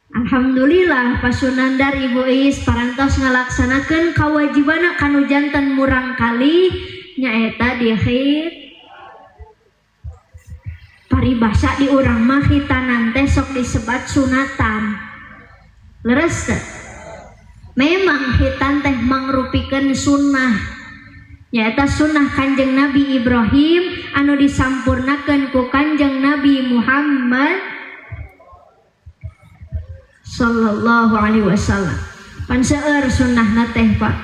Alhamdulillah, Pak Sunandar, Ibu Is parantos ngalaksanakeun kawajibana kanu janten murangkalih, nyaeta di khit. Paribasa di urang mah khitanan teh sok disebat sunatan. Leres teu? Memang khitan teh mangrupikeun sunnah, nyaeta sunnah Kanjeng Nabi Ibrahim anu disampurnakeun ku Kanjeng Nabi Muhammad sallallahu alaihi wasallam. Pan seueur sunnahna teh, Pak.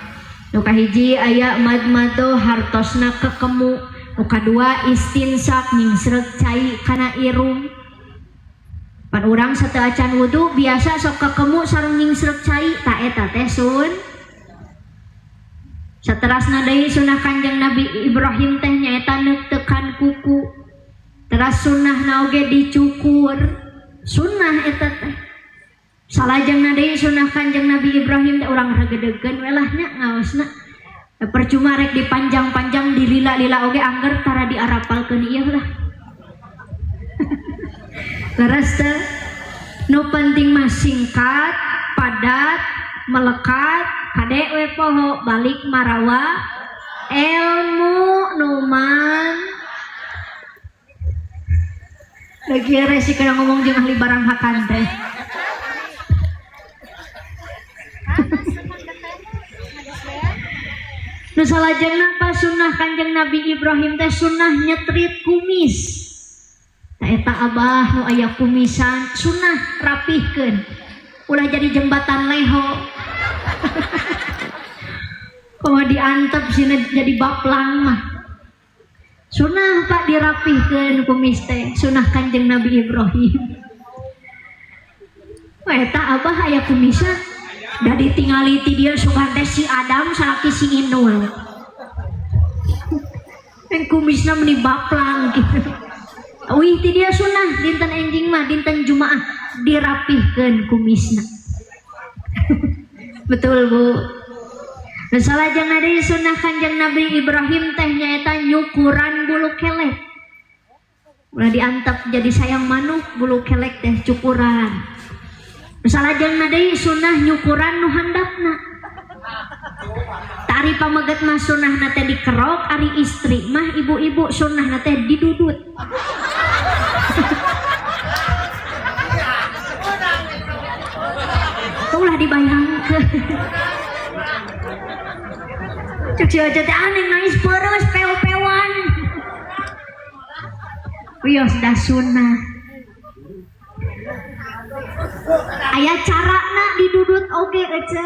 Nu kahiji aya madmadoh, hartosna kekemu. Nu kadua istinsak, nyingsreuk cai kana irung. Pan urang sateuacan wudu biasa sok kekemu sareng nyingsreuk cai, ta eta teh sun. Saterasna deui sunnah Kanjeng Nabi Ibrahim teh nyaeta neuktekan kuku. Teras sunnahna oge dicukur, sunnah eta teh. Salajengna deui sunnah Kanjeng Nabi Ibrahim teh, urang regedegkeun we lah nya ngaosna. Percuma rek dipanjang-panjang, dilila-lila oge angger tara diarapalkeun ieu lah. Leres teu? Nu penting mah singkat, padat, melekat, kade we poho balik marawa ilmu numan. Lagi resi kana ngomong jeung ahli barang hakan teh. Nu salajengna, apa sunnah Kanjeng Nabi Ibrahim teh sunnah nyetrit kumis. Ta eta abah nu aya kumisan sunnah rapihkeun. Ulah jadi jembatan leho. Komo diantep sini jadi baplang mah. Sunnah, Pak, dirapihkeun kumis teh, sunnah Kanjeng Nabi Ibrahim. Wah, eta abah aya kumisan. Da ditingali ti dieu sugan teh si Adam salaki si Inul. Yang kumisna meni baplang gitu. Wih, ti dia sunnah dinten enjing mah, dinten Jumaah, dirapihkeun kumisna. Betul, Bu. Nu salajengna deui sunnah Kanjeng Nabi Ibrahim teh nyaeta nyukuran bulu kelek. Ulah diantep jadi sayang manuk, bulu kelek teh cukuran. Nu salajengna deui sunnah nyukuran nu handapna. Tari pameget mah sunnahna teh dikerok, ari istri mah ibu-ibu sunnahna teh didudut. Ulah dibayangkeun. Cek si Oce teh aneh nangis peres pew-pewan. Wios dah sunnah. Aya carana didudut oge, Ece.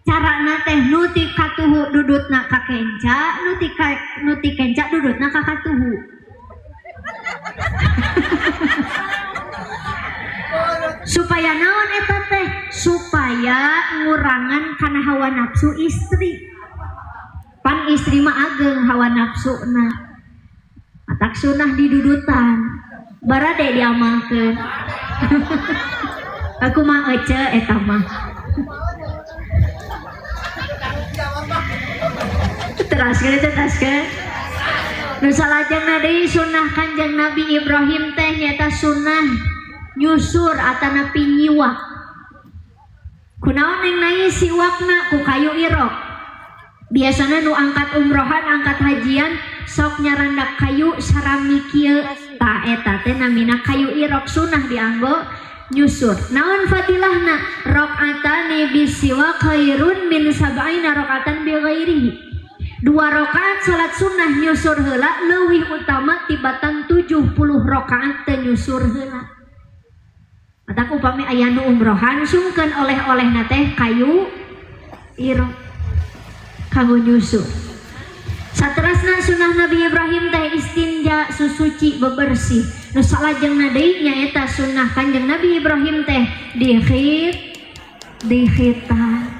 Carana teh nu ti katuhu dudutna ka kenca, nu ti kenca dudutna ka katuhu. Supaya naon eta teh? Supaya ngurangan kana hawa nafsu istri. Pan istri mah ageng hawa nafsuna. Matak sunah didudutan. Barade diamalkeun. Aku mah Ece eta mah. Teraskeun teh, teraskeun. Nu salajengna deui sunnah Kanjeng Nabi Ibrahim teh nyaeta sunnah nyusur atanapi nyiwak. Kunaon neng nai siwakna ku kayu irok. Biasana nu angkat umrohan, angkat hajian sok nyarandak kayu sarami kieu. Ta eta teh namina kayu irok, sunnah dianggo nyusur. Naon fadilahna? Rakaatani bisiwak khairun min sab'ina rakaatan bi ghairihi. 2 rakaat salat sunnah nyusur heula leuwih utama tibatan 70 rakaat teu nyusur heula. Matak upami aya nu umrohan sungkeun oleh-olehna teh kayu irok kanggo nyusur. Saterasna sunnah Nabi Ibrahim teh istinja, susuci, bebersih. Nu salajengna deui nyaeta sunnah Kanjeng Nabi Ibrahim teh dikhitan.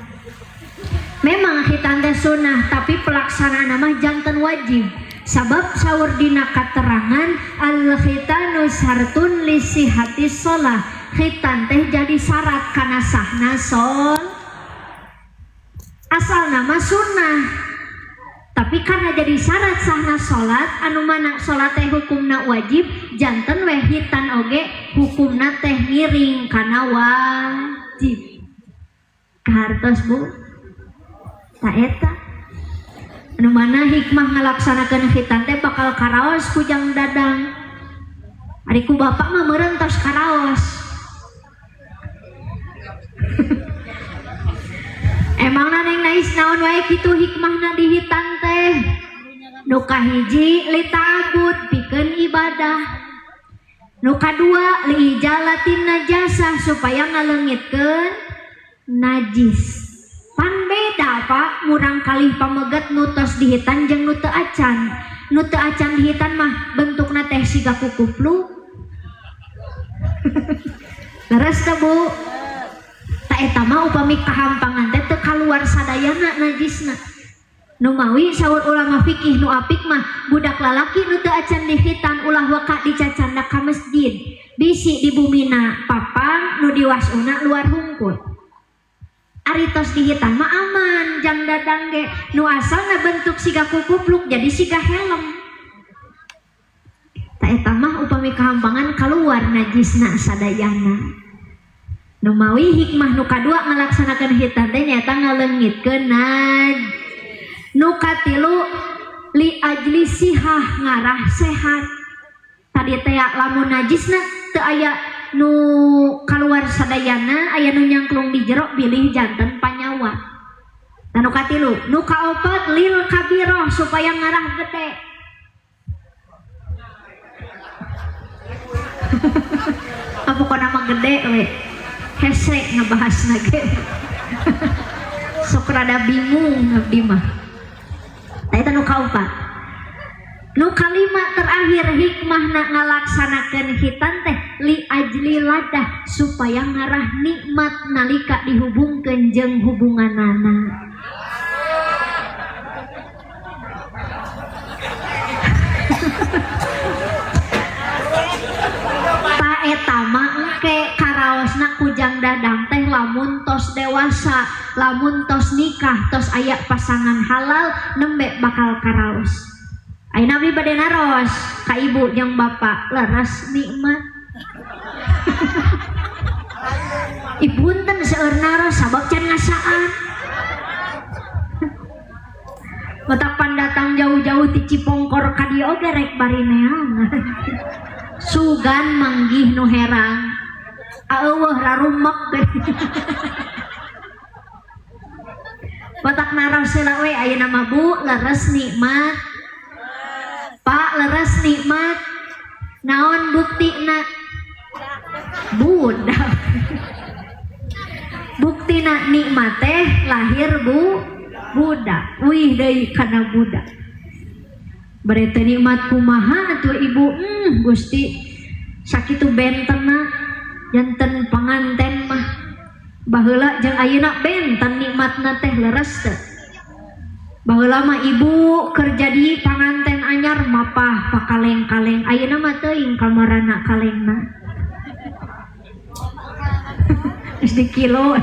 Memang khitan teh sunnah, tapi pelaksanaan mah janten wajib. Sabab saur dina katerangan al khitanu syartun li sihhati shalah. Khitan teh jadi syarat kana sahna sol. Asal nama sunnah, tapi karena jadi syarat sahna salat, anu mana salat teh hukumna wajib, janten we khitan oge hukumna teh ngiring kana wajib. Kahartos, Bu? Ta eta anu mana hikmah ngalaksanakeun khitan teh bakal karaos ku Jang Dadang. Ari ku bapak mah meureun tos karaos. Emang Neng Nais naon wae kitu hikmahna di khitan teh? Nu kahiji, li ta'abbud, pikeun ibadah. Nu kadua, li izalatin najasah, supaya ngaleungitkeun najis. Pan beda, Pak, murang kalih pameget nu tos dikhitan jeung nu teu acan. Nu teu acan dikhitan mah bentukna teh siga kukupluk. Leres teh, Bu? Ta eta mah upami kahampangan teh teu kaluar sadayana najisna. Nu mawi saur ulama fikih, nu apik mah budak lalaki nu teu acan dikhitan ulah waka dicacandak ka masjid. Bisi di bumina papang, nu diwasuna luar hungkul. Ari tos dikhitan mah aman, Jang Dadang ge nu asalna bentuk siga kukupluk jadi siga helm. Ta eta mah upami kahampangan kaluar najisna sadayana. Nu mawi hikmah nu kadua ngalaksanakeun khitan teh nyaeta ngaleungitkeun naj. Nu katilu, li ajli sihah, ngarah sehat. Tadi teh lamun najisna teu aya nu kaluar sadayana, aya nu nyangklung di jero, bilih janten panyawa. Nah, nu katilu, nu kaopat, lil kabiroh, supaya ngarah gede. Apa pokona mah gede we. Hese ngebahas ge. Sok rada bingung abdi mah. Tah, eta nu kaopat. Nu kalima terakhir, hikmahna ngalaksanakeun khitan teh li ajli ladah, supaya ngarah nikmat nalika dihubungkeun jeung hubunganana. Ta eta mah engke karaosna ku Jang Dadang teh lamun tos dewasa, lamun tos nikah, tos aya pasangan halal, nembe bakal karaos. Ayeuna abdi bade naros ka ibu jeung bapak, leres nikmat? Ibu punten seueur naros sabab can ngasaan. Matak pandatang jauh-jauh ti Cipongkor ka dieu oge rek bari neangan. Sugan manggih nu herang. Aeuweuh rarumek. Matak naros heula we ayeuna mah, Bu, leres nikmat? Pak, leres nikmat? Naon buktina? Budak. Buktina nikmat teh lahir, Bu, budak. Wih deui kana budak. Bere teu nikmat kumaha atuh, Ibu? Gusti, sakitu bentenna janten panganten mah. Baheula jeung ayeuna benten nikmatna teh, leres teu? Baheula mah ibu keur jadi panganten anyar mapah pakaleng-kaleng, ayeuna mah teuing kamarana kalengna. Geus di kilo.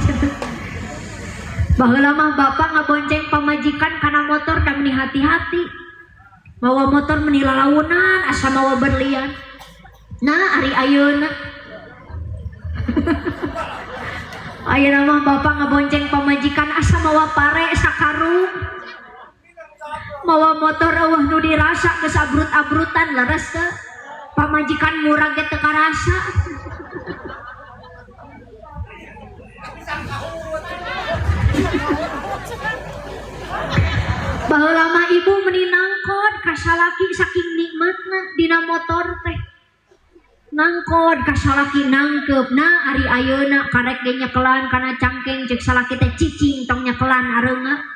Baheula mah bapak ngabonceng pamajikan kana motor da meni hati-hati. Mawa motor meni lalaunan asa mawa berlian. Nah, ari ayeuna. Ayeuna mah bapak ngabonceng pamajikan asa mawa pare sakarung. Mawa motor euweuh nu dirasa, geus abrut-abrutan, leres teu? Pamajikan murag ge teu karasa. Baheula mah ibu meni nangkod ka salaki saking nikmatna dina motor teh. Nangkod ka salaki, nangkep. Nah, ari ayeuna karek ge nyekelan kana cangkeng, cek salaki teh, "Cicing, tong nyekelan areunga."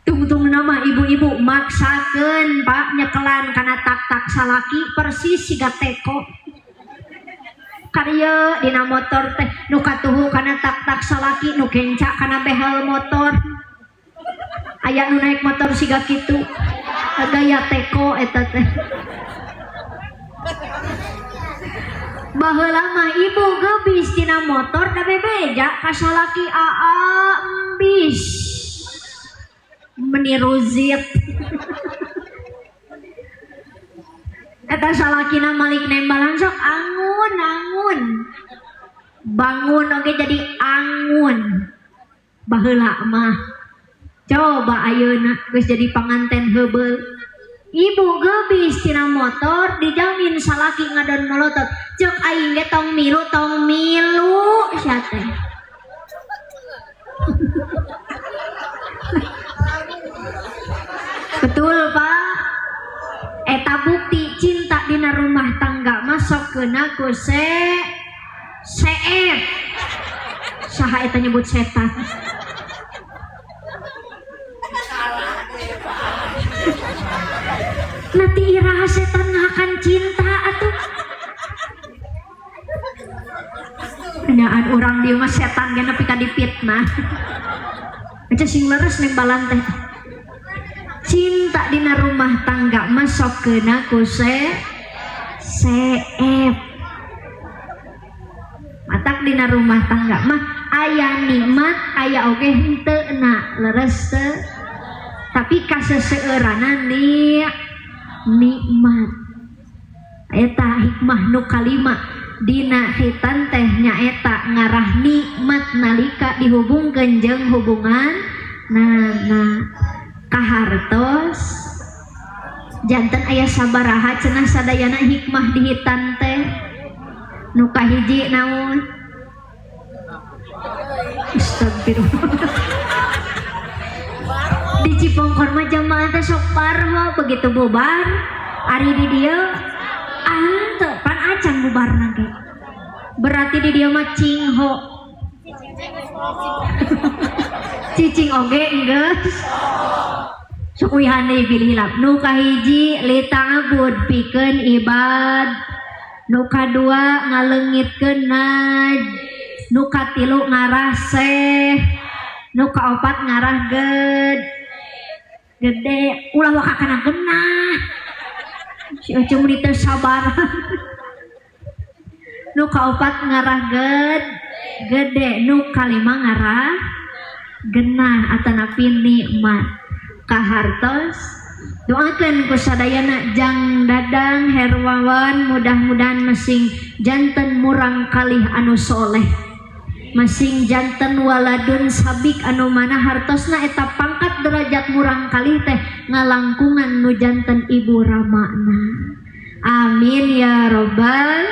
Tungtung. Kuduna mah ibu-ibu maksakeun, Pak, nyekelan kana tak-tak salaki persis siga teko. Karya dina motor teh nu katuhu kana tak-tak salaki, nu kenca kana behel motor. Aya nu naik motor siga kitu, gaya teko eta teh. Baheula mah ibu gebis tina motor da bebeja ka salaki, aa embis meniru zit. Eta salakina malik nembalan sok angun angun bangun oge jadi angun. Baheula mah coba ayeuna geus jadi panganten heubeul, ibu gebis tina motor dijamin salaki ngadon molotot, ceuk aing ge tong milu tong milu sia teh. Betul, Pak. Eta bukti cinta dina rumah tangga masuk kena ku seep. Saha eta nyebut setan? Nanti iraha setan ngahakan cinta atuh. Nyaan urang dieu mah setan ge nepi ka dipitnah. Aja sing leres nembalan teh. Cinta dina rumah tangga masuk kena ku seep. Matak dina rumah tangga mah aya nikmat aya oge henteu na leres teu. Tapi kaseseueurana nikmat. Eta hikmah nu kalima dina khitan teh nyaeta ngarah nikmat nalika dihubungkeun jeung hubungan nana kahartos. Janten aya sabaraha cenah sadayana hikmah di hitan teh. Nu kahiji naon? Astagfirullah. Di Cipongkor mah jamaah teh sok parho begitu bubar ari di dieu ante pan acan bubarna ge. Berarti di dieu mah cingho. Cicing oge geus. Sok wihane pilih hilap. Nu kahiji lita'abud pikeun ibad. Nu kadua ngaleungitkeun naj. Nu katilu ngarah seh. Nu kaopat ngarah gede. Ulah waka kana genah. Si Oce mun teu sabar. Nu kaopat ngarah gede, nu kalima ngarah genah atanapi nikmat. Kahartos doakeun ku sadayana Jang Dadang Herwawan mudah-mudahan masing janten murang kalih anu soleh, masing janten waladun sabik anu mana hartosna eta pangkat derajat murang kalih teh ngalangkungan nu janten ibu ramana. Amin ya robbal.